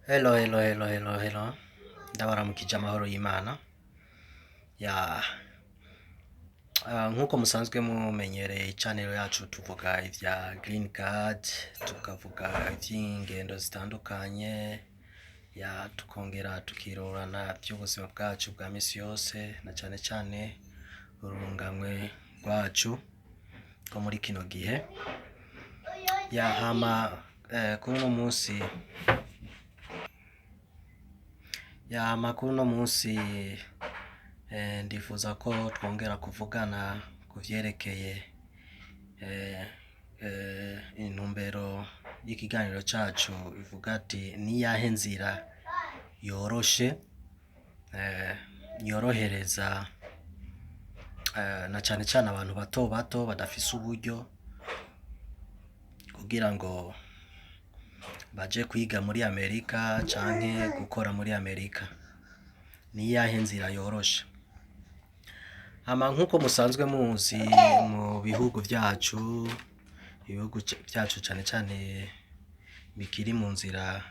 Hello, hello, hello, hello, hello. Ndabaramukije amahoro y'Imana. Ya, nkuko musanzwe mumenyereye channel yacu, tuvuga ivya green card, tukavuga ivy'ingendo zitandukanye, ya, tukongera tukirorana vy'ubuzima bwacu bwa misi yose, na cane cane urunganwe rwacu rwo muri kino gihe. Ya, hama kuri uno munsi, ya, amakuru uno munsi, ndifuza ko twongera kuvugana ku vyerekeye intumbero y'ikiganiro cacu ivuga ati: "Niyahe nzira yoroshe, yorohereza na cane cane abantu bato bato badafise uburyo kugira ngo baje kwiga muri Amerika canke gukora muri Amerika? Niyahe nzira yoroshe?" Hama nkuko musanzwe muzi, mu bihugu vyacu, ibihugu vyacu cane cane bikiri mu nzira,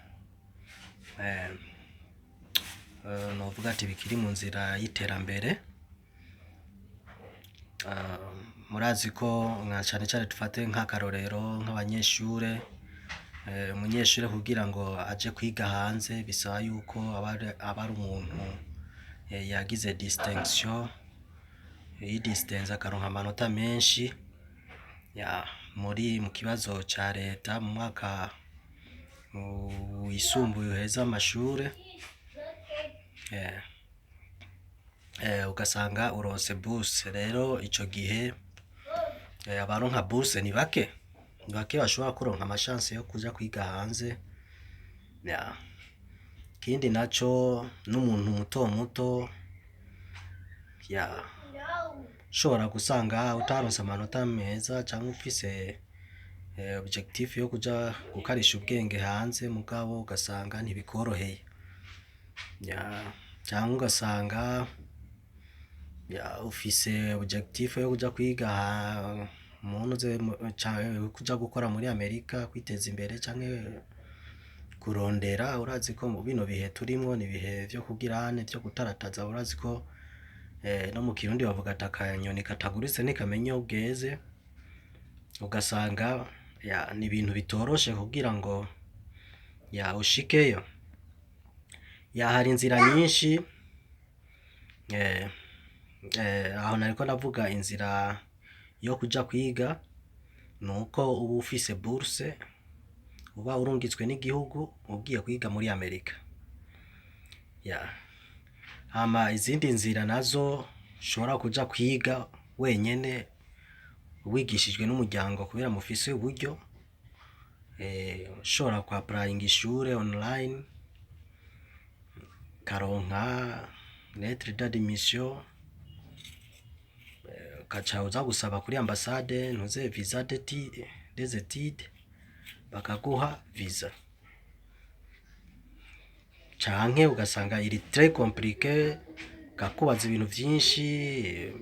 novuga ati bikiri mu nzira y'iterambere, murazi ko nka cane cane, dufate nk'akarorero nk'abanyeshure, umunyeshure kugira ngo aje kwiga hanze bisaba yuko aba ari umuntu yagize distinction, yidistinze, akaronka amanota menshi, ya, muri mu kibazo ca leta mu mwaka wisumbuye uheza amashure, ugasanga uronse bourse. Rero ico gihe abaronka bourse ni bake, ni bake bashobora kuronka ama chance yo kuja kwiga hanze. Ya, ikindi naco, n'umuntu muto muto, ya, ushobora gusanga utaronse amanota meza canke ufise objectif yo kuja gukarisha ubwenge hanze, mugabo ugasanga ntibikoroheye, ya, canke ugasanga, ya, ufise objectif yo kuja kwiga munuze kuja gukora muri Amerika, kwiteza imbere canke kurondera. Urazi ko mu bino bihe turimwo ni ibihe vyo kugirane vyo gutarataza. Urazi ko no mu Kirundi bavuga ati: "Akanyoni kataguritse ntikamenya iyo bweze." Ugasanga, ya, ni ibintu bitoroshe kugira ngo, ya, ushikeyo. Ya, hari inzira nyinshi. Aho nariko ndavuga inzira yo kuja kwiga, nuko uba ufise bourse, uba urungitswe n'igihugu ugiye kwiga muri Amerika. Ya, hama izindi nzira nazo, ushobora kuja kwiga wenyene wigishijwe n'umuryango kubera mufise uburyo, ushobora ku applyinga ishure online, ukaronka lettre d'admission, ukaca uza gusaba kuri ambasade ntuze visa des études, bakaguha visa, canke ugasanga iri très compliqué, bakakubaza ibintu vyinshi,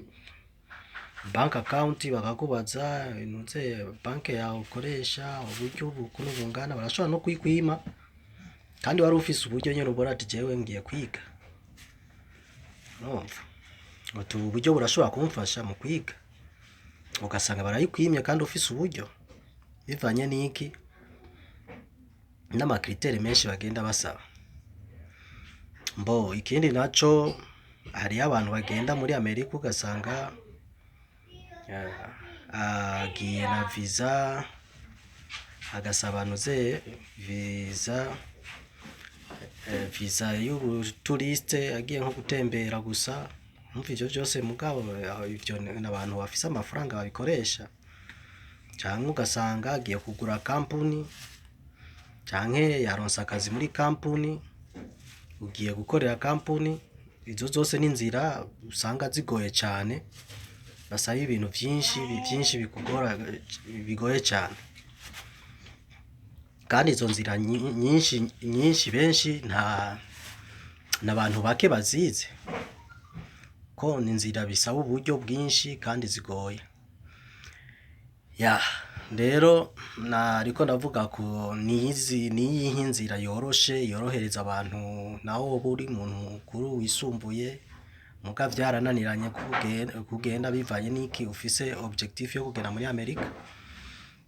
bank account, bakakubaza ntuze banke yawe ukoresha, uburyo ukuntu bungana. Barashobora no kuyikwima kandi wari ufise uburyo nyene, ubona ati: "Jewe ngiye kwiga, urumva uti ubu buryo burashobora kumfasha mu kwiga." Ugasanga barayikwimye kandi ufise uburyo, bivanye n'iki? N'ama critères menshi bagenda basaba. Mbo ikindi naco, hariyo abantu bagenda muri Amerika, ugasanga agiye na visa, agasaba nuze visa, visa y'ubu touriste, agiye nko gutembera gusa. Umva, ivyo vyose mugabo ivyo n'abantu bafise amafaranga babikoresha, canke ugasanga agiye kugura kampuni, canke yaronse akazi muri kampuni, ugiye gukorera kampuni. Izo zose n'inzira usanga zigoye cane, basaba ibintu vyinshi vyinshi bikugora, bigoye cane. Kandi izo nzira nyinshi nyinshi, benshi nta n'abantu bake bazizi, ko ni inzira bisaba uburyo bwinshi kandi zigoye. Ya, Rero nariko ndavuga ku niyizi niyihe nzira yoroshe yorohereza abantu, naho woba uri umuntu mukuru wisumbuye muga vyarananiranye kugenda bivanye n'iki ufise objectif yo kugenda muri Amerika,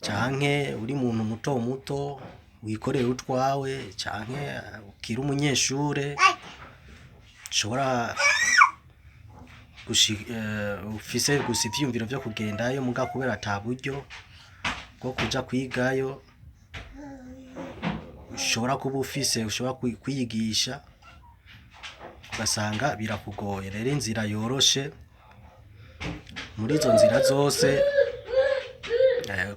canke uri muntu muto muto wikorera utwawe, canke ukiri umunyeshure ushobora ufise gusa ivyiyumviro vyo kugendayo muga kubera ata buryo bwo kuja kwigayo ushobora kuba ufise, ushobora kwiyigisha ugasanga birakugoye. Rero inzira yoroshe muri izo nzira zose,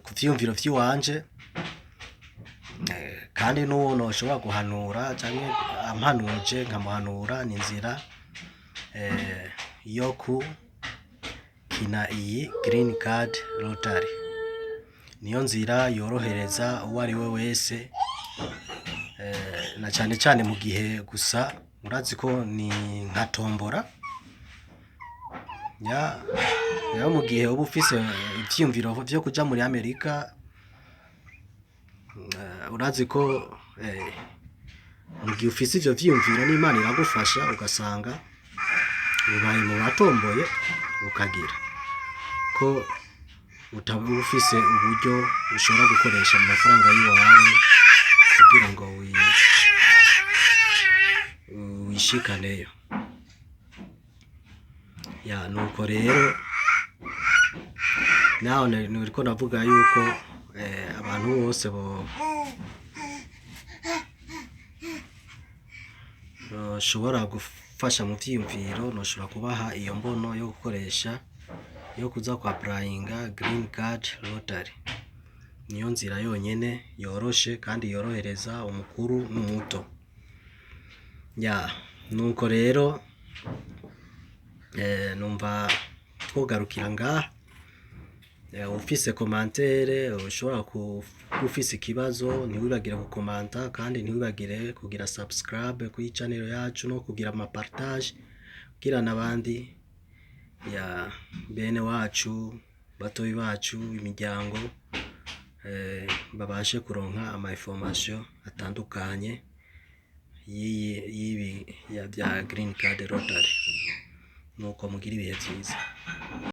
ku vyiyumviro vy'iwanje, kandi n'uwo noshobora guhanura canke ampanuje nkamuhanura, ni inzira yo gukina iyi green card lottery. Niyo nzira yorohereza uwo ari we wese, na cane cane mu gihe gusa murazi ko ni nka tombora ya. Rero mu gihe uba ufise ivyiyumviro vyo kuja muri Amerika, urazi ko mu gihe ufise ivyo vyiyumviro n'Imana iragufasha, ugasanga ubaye mu batomboye, ukagira ko utaba ufise uburyo ushobora gukoresha mu mafaranga y'iwawe kugira ngo wishikaneyo. Ya, nuko rero naho niriko ndavuga yuko abantu bose bo noshobora gufasha mu vyiyumviro, noshobora kubaha iyo mbono yo gukoresha yo kuza kwa applyinga green card lottery. Niyo nzira yonyene yoroshe kandi yorohereza umukuru n'umuto. Ya, nuko rero numva twogarukira ngaha. Ufise commentaire, ushobora kuba ufise ikibazo, ntiwibagire gukomanta kandi ntiwibagire kugira subscribe kuri channel yacu no kugira ama partage kugira n'abandi ya bene wacu, batoyi bacu, imiryango, babashe kuronka ama information atandukanye y'iyi y'ibi ya bya green card lottery. Nuko mugira ibihe vyiza.